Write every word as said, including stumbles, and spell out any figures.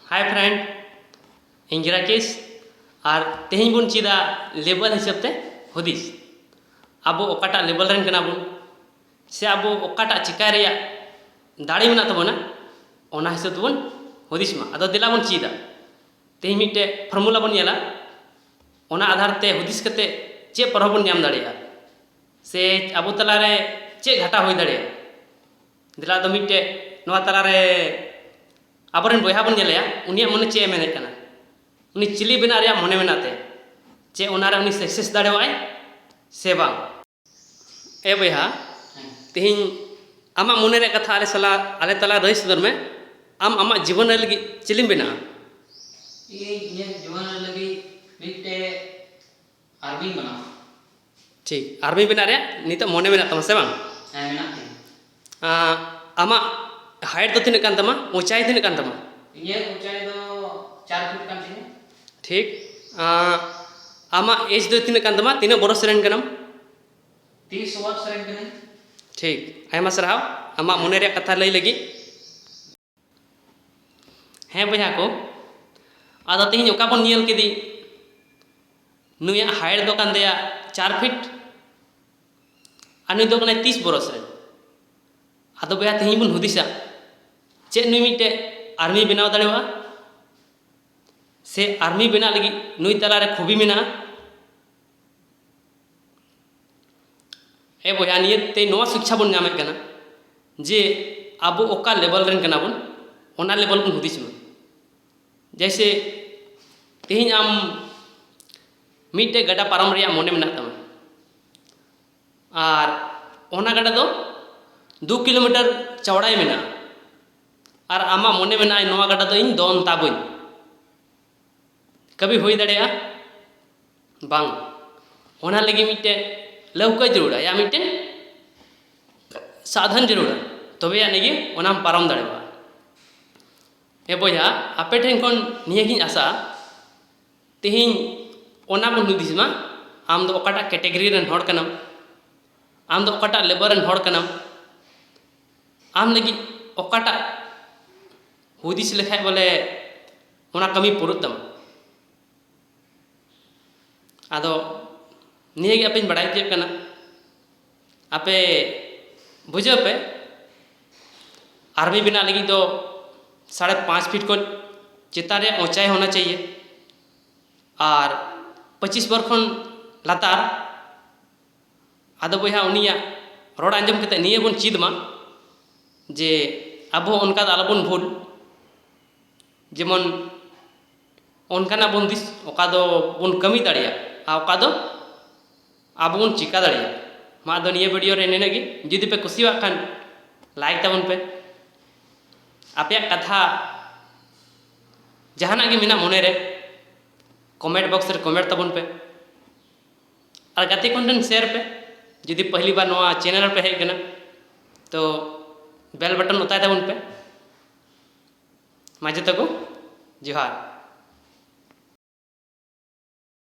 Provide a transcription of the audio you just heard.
Hi friend, ᱤᱧ ᱜᱮ ᱨᱟᱠᱮᱥ᱾ ᱟᱨ ᱛᱮᱦᱮᱧ ᱵᱚᱱ ᱪᱮᱫᱟ ᱞᱮᱵᱮᱞ ᱦᱤᱥᱟᱹᱵ ᱛᱮ ᱦᱩᱫᱤᱥ᱾ ᱟᱵᱚ ᱚᱠᱟᱴᱟᱜ ᱞᱮᱵᱮᱞ ᱨᱮᱱ ᱠᱟᱱᱟ ᱵᱚᱱ, ᱥᱮ ᱟᱵᱚ ᱚᱠᱟᱴᱟᱜ ᱪᱤᱠᱟᱹᱭ ᱨᱮᱭᱟᱜ ᱫᱟᱲᱮ ᱢᱮᱱᱟᱜ ᱛᱟᱵᱚᱱᱟ, ᱚᱱᱟ ᱦᱤᱥᱟᱹᱵ ᱛᱮᱵᱚᱱ ᱦᱩᱫᱤᱥ ᱢᱟ᱾ ᱟᱫᱚ ᱫᱮᱞᱟ ᱵᱚᱱ ᱪᱮᱫᱟ᱾ ᱛᱮᱦᱮᱧ ᱢᱤᱫᱴᱮᱡ ᱯᱷᱚᱨᱢᱩᱞᱟ ᱵᱚᱱ ᱧᱮᱞᱟ, ᱚᱱᱟ ᱟᱫᱷᱟᱨ ᱛᱮ ᱦᱩᱫᱤᱥ ᱠᱟᱛᱮ ᱪᱮᱫ ᱯᱨᱚᱵᱷᱟᱵᱽ ᱵᱚᱱ ᱧᱟᱢ ᱫᱟᱲᱮᱭᱟᱜᱼᱟ, ᱥᱮ ᱟᱵᱚ ᱛᱟᱞᱟᱨᱮ ᱪᱮᱫ ᱜᱷᱟᱴᱟᱣ ᱦᱩᱭ ᱫᱟᱲᱮᱭᱟᱜᱼᱟ᱾ ᱫᱮᱞᱟ ᱫᱚ ᱢᱤᱫᱴᱮᱡ ᱱᱚᱣᱟ ᱛᱟᱞᱟᱨᱮ ᱟᱵᱚᱨᱮᱱ ᱵᱚᱭᱦᱟ ᱵᱚᱱ ᱧᱮᱞᱮᱭᱟ, ᱩᱱᱤᱭᱟᱜ ᱢᱚᱱᱮ ᱪᱮᱫ ᱮ ᱢᱮᱱᱮᱫ ᱠᱟᱱᱟ, ᱩᱱᱤ ᱪᱤᱞᱤ ᱵᱮᱱᱟᱜ ᱨᱮᱭᱟᱜ ᱢᱚᱱᱮ ᱢᱮᱱᱟᱜ ᱛᱟᱭᱟ, ᱪᱮ ᱚᱱᱟᱨᱮ ᱩᱱᱤ ᱥᱟᱠᱥᱮᱥ ᱫᱟᱲᱮᱭᱟᱜᱼᱟᱭ ᱥᱮ ᱵᱟᱝ᱾ ᱮ ᱵᱚᱭᱦᱟ, ᱛᱮᱦᱮᱧ ᱟᱢᱟᱜ ᱢᱚᱱᱮ ᱨᱮᱭᱟᱜ ᱠᱟᱛᱷᱟ ᱟᱞᱮ ᱥᱟᱞᱟᱜ, ᱟᱞᱮ ᱛᱟᱞᱟ ᱞᱟᱹᱭ ᱥᱚᱫᱚᱨ ᱢᱮ᱾ ᱟᱢ ᱟᱢᱟᱜ ᱡᱤᱵᱚᱱ ᱨᱮ ᱞᱟᱹᱜᱤᱫ ᱪᱤᱞᱤᱢ ᱵᱮᱱᱟᱜᱼᱟ? ᱤᱧ ᱤᱧᱟᱹᱜ ᱡᱤᱵᱚᱱ ᱨᱮ ᱞᱟᱹᱜᱤᱫ ᱢᱤᱫᱴᱮᱡ ᱟᱨᱢᱤᱧ ᱵᱮᱱᱟᱣᱟ᱾ ᱴᱷᱤᱠ, ᱟᱨᱢᱤ ᱵᱮᱱᱟᱜ ᱨᱮᱭᱟᱜ ᱱᱤᱛᱚᱜ ᱢᱚᱱᱮ ᱢᱮᱱᱟᱜ ᱛᱟᱢᱟ ᱥᱮ ᱵᱟᱝ? ᱦᱮᱸ, ᱢᱮᱱᱟᱜ ᱛᱤᱧᱟ᱾ ᱟᱸ, ᱟᱢᱟᱜ ᱦᱟᱭᱤᱴ ᱫᱚ ᱛᱤᱱᱟᱹᱜ ᱠᱟᱱ ᱛᱟᱢᱟ? ᱩᱪᱟᱭ ᱛᱤᱱᱟᱹᱜ ᱠᱟᱱ ᱛᱟᱢᱟ? ᱤᱧᱟᱹᱜ ᱩᱪᱟᱭ ᱫᱚ ᱪᱟᱨ ᱯᱷᱤᱴ ᱠᱟᱱ ᱛᱤᱧᱟᱹ᱾ ᱴᱷᱤᱠ᱾ ᱟᱸ, ᱟᱢᱟᱜ ᱮᱡᱽ ᱫᱚ ᱛᱤᱱᱟᱹᱜ ᱠᱟᱱ ᱛᱟᱢᱟ? ᱛᱤᱱᱟᱹᱜ ᱵᱚᱨᱚᱥ ᱨᱮᱱ ᱠᱟᱱᱟᱢ? ᱛᱤᱥ ᱚᱣᱟᱨᱥ ᱨᱮᱱ ᱠᱟᱹᱱᱟᱹᱧ᱾ ᱴᱷᱤᱠ, ᱟᱭᱢᱟ ᱥᱟᱨᱦᱟᱣ ᱟᱢᱟᱜ ᱢᱚᱱᱮ ᱨᱮᱭᱟᱜ ᱠᱟᱛᱷᱟ ᱞᱟᱹᱭ ᱞᱟᱹᱜᱤᱫ᱾ ᱦᱮᱸ ᱵᱚᱭᱦᱟ ᱠᱚ, ᱟᱫᱚ ᱛᱮᱦᱮᱧ ᱚᱠᱟ ᱵᱚᱱ ᱧᱮᱞ ᱠᱮᱫᱮ, ᱱᱩᱭᱟᱜ ᱦᱟᱭᱤᱴ ᱫᱚ ᱠᱟᱱ ᱛᱟᱭᱟ ᱪᱟᱨ ᱯᱷᱤᱴ, ᱟᱨ ᱱᱩᱭ ᱫᱚ ᱠᱟᱱᱟᱭ ᱛᱤᱥ ᱵᱚᱨᱚᱥ ᱨᱮ᱾ ᱟᱫᱚ ᱵᱚᱭᱦᱟ, ᱛᱮᱦᱮᱧ ᱵᱚᱱ ᱦᱩᱫᱤᱥᱟ, ᱪᱮᱫ ᱱᱩᱭ ᱢᱤᱫᱴᱮᱡ ᱟᱨᱢᱤ ᱵᱮᱱᱟᱣ ᱫᱟᱲᱮᱭᱟᱜᱼᱟ, ᱥᱮ ᱟᱨᱢᱤ ᱵᱮᱱᱟᱜ ᱞᱟᱹᱜᱤᱫ ᱱᱩᱭ ᱛᱟᱞᱟᱨᱮ ᱠᱷᱩᱵᱤ ᱢᱮᱱᱟᱜᱼᱟ? ᱮ ᱵᱚᱭᱦᱟ, ᱱᱤᱭᱟᱹ ᱛᱮ ᱱᱚᱣᱟ ᱥᱤᱠᱪᱷᱟ ᱵᱚᱱ ᱧᱟᱢᱮᱫ ᱠᱟᱱᱟ ᱡᱮ ᱟᱵᱚ ᱚᱠᱟ ᱞᱮᱵᱮᱞ ᱨᱮᱱ ᱠᱟᱱᱟ ᱵᱚᱱ, ᱚᱱᱟ ᱞᱮᱵᱮᱞ ᱵᱚᱱ ᱦᱩᱫᱤᱥ ᱢᱟ᱾ ᱡᱮᱭᱥᱮ, ᱛᱮᱦᱮᱧ ᱟᱢ ᱢᱤᱫᱴᱮᱡ ᱜᱟᱰᱟ ᱯᱟᱨᱚᱢ ᱨᱮᱭᱟᱜ ᱢᱚᱱᱮ ᱢᱮᱱᱟᱜ ᱛᱟᱢᱟ, ᱟᱨ ᱚᱱᱟ ᱜᱟᱰᱟ ᱫᱚ ᱫᱩ ᱠᱤᱞᱳᱢᱤᱴᱟᱨ ᱪᱚᱣᱲᱟᱭ ᱢᱮᱱᱟᱜᱼᱟ, ᱟᱨ ᱟᱢᱟᱜ ᱢᱚᱱᱮ ᱢᱮᱱᱟᱜᱼᱟ, ᱱᱚᱣᱟ ᱜᱟᱰᱟ ᱫᱚ ᱤᱧ ᱫᱚᱱ ᱛᱟᱵᱟᱹᱧ᱾ ᱠᱟᱹᱵᱷᱤ ᱦᱩᱭ ᱫᱟᱲᱮᱭᱟᱜᱼᱟ? ᱵᱟᱝ᱾ ᱚᱱᱟ ᱞᱟᱹᱜᱤᱫ ᱢᱤᱫᱴᱮᱱ ᱞᱟᱹᱣᱠᱟᱹ ᱡᱟᱹᱨᱩᱲᱟ, ᱭᱟ ᱢᱤᱫᱴᱮᱱ ᱥᱟᱫᱷᱚᱱ ᱡᱟᱹᱨᱩᱲᱟ, ᱛᱚᱵᱮ ᱟᱹᱱᱤᱡ ᱜᱮ ᱚᱱᱟᱢ ᱯᱟᱨᱚᱢ ᱫᱟᱲᱮᱭᱟᱜᱼᱟ᱾ ᱮ ᱵᱚᱭᱦᱟ, ᱟᱯᱮ ᱴᱷᱮᱱ ᱠᱷᱚᱱ ᱱᱤᱭᱟᱹ ᱜᱤᱧ ᱟᱥᱟᱜᱼᱟ, ᱛᱮᱦᱮᱧ ᱚᱱᱟ ᱵᱚᱱ ᱦᱩᱫᱤᱥ ᱢᱟ, ᱟᱢ ᱫᱚ ᱚᱠᱟᱴᱟᱜ ᱠᱮᱴᱮᱜᱚᱨᱤ ᱨᱮᱱ ᱦᱚᱲ ᱠᱟᱱᱟᱢ, ᱟᱢ ᱫᱚ ᱚᱠᱟᱴᱟᱜ ᱞᱮᱵᱮᱞ ᱨᱮᱱ ᱦᱚᱲ ᱠᱟᱱᱟᱢ, ᱟᱢ ᱞᱟᱹᱜᱤᱫ ᱚᱠᱟᱴᱟᱜ ᱦᱩᱫᱤᱥ ᱞᱮᱠᱷᱟᱡ ᱵᱚᱞᱮ ᱚᱱᱟ ᱠᱟᱹᱢᱤ ᱯᱩᱨᱟᱹᱜ ᱛᱟᱢᱟ᱾ ᱟᱫᱚ ᱱᱤᱭᱟᱹ ᱜᱮ ᱟᱯᱮᱧ ᱵᱟᱲᱟᱭ ᱦᱚᱪᱚᱭᱮᱫ ᱠᱟᱱᱟ, ᱟᱯᱮ ᱵᱩᱡᱷᱟᱹᱣ ᱯᱮ, ᱟᱨᱢᱤ ᱵᱮᱱᱟᱜ ᱞᱟᱹᱜᱤᱫ ᱫᱚ ᱥᱟᱲᱮ ᱯᱟᱸᱪ ᱯᱷᱤᱴ ᱠᱷᱚᱱ ᱪᱮᱛᱟᱱ ᱨᱮᱭᱟᱜ ᱩᱪᱟᱭ ᱦᱳᱱᱟ ᱪᱟᱦᱤᱭᱮ, ᱟᱨ ᱯᱚᱸᱪᱤᱥ ᱵᱚᱨ ᱠᱷᱚᱱ ᱞᱟᱛᱟᱨ᱾ ᱟᱫᱚ ᱵᱚᱭᱦᱟ, ᱩᱱᱤᱭᱟᱜ ᱨᱚᱲ ᱟᱸᱡᱚᱢ ᱠᱟᱛᱮ ᱱᱤᱭᱟᱹ ᱵᱚᱱ ᱪᱮᱫ ᱢᱟ ᱡᱮ ᱟᱵᱚ ᱚᱱᱠᱟ ᱫᱚ ᱟᱞᱚᱵᱚᱱ ᱵᱷᱩᱞ, ᱡᱮᱢᱚᱱ ᱚᱱᱠᱟᱱᱟᱜ ᱵᱚᱱ ᱫᱤᱥ ᱚᱠᱟ ᱫᱚ ᱵᱚᱱ ᱠᱟᱹᱢᱤ ᱫᱟᱲᱮᱭᱟᱜᱼᱟ ᱟᱨ ᱚᱠᱟ ᱫᱚ ᱟᱵᱚ ᱵᱚᱱ ᱪᱤᱠᱟ ᱫᱟᱲᱮᱭᱟᱜᱼᱟ᱾ ᱢᱟ ᱟᱫᱚ ᱱᱤᱭᱟᱹ ᱵᱷᱤᱰᱤᱭᱳ ᱨᱮ ᱱᱤᱱᱟᱹᱜ ᱜᱮ᱾ ᱡᱩᱫᱤ ᱯᱮ ᱠᱩᱥᱤᱭᱟᱜ ᱠᱷᱟᱱ ᱞᱟᱭᱤᱠ ᱛᱟᱵᱚᱱ ᱯᱮ, ᱟᱯᱮᱭᱟᱜ ᱠᱟᱛᱷᱟ ᱡᱟᱦᱟᱱᱟᱜ ᱜᱮ ᱢᱮᱱᱟᱜ ᱢᱚᱱᱮ ᱨᱮ ᱠᱚᱢᱮᱱᱴ ᱵᱚᱠᱥ ᱨᱮ ᱠᱚᱢᱮᱱᱴ ᱛᱟᱵᱚᱱ ᱯᱮ, ᱟᱨ ᱜᱟᱛᱮ ᱠᱚ ᱴᱷᱮᱱ ᱥᱮᱭᱟᱨ ᱯᱮ᱾ ᱡᱩᱫᱤ ᱯᱟᱹᱦᱞᱤ ᱵᱟᱨ ᱱᱚᱣᱟ ᱪᱮᱱᱮᱞ ᱨᱮᱯᱮ ᱦᱮᱡ ᱟᱠᱟᱱᱟ ᱛᱚ ᱵᱮᱞ ᱵᱟᱴᱚᱱ ᱚᱛᱟᱭ ᱛᱟᱵᱚᱱ ᱯᱮ᱾ ᱢᱟ ᱡᱚᱛᱚ ᱠᱚ ᱡᱚᱦᱟᱨ᱾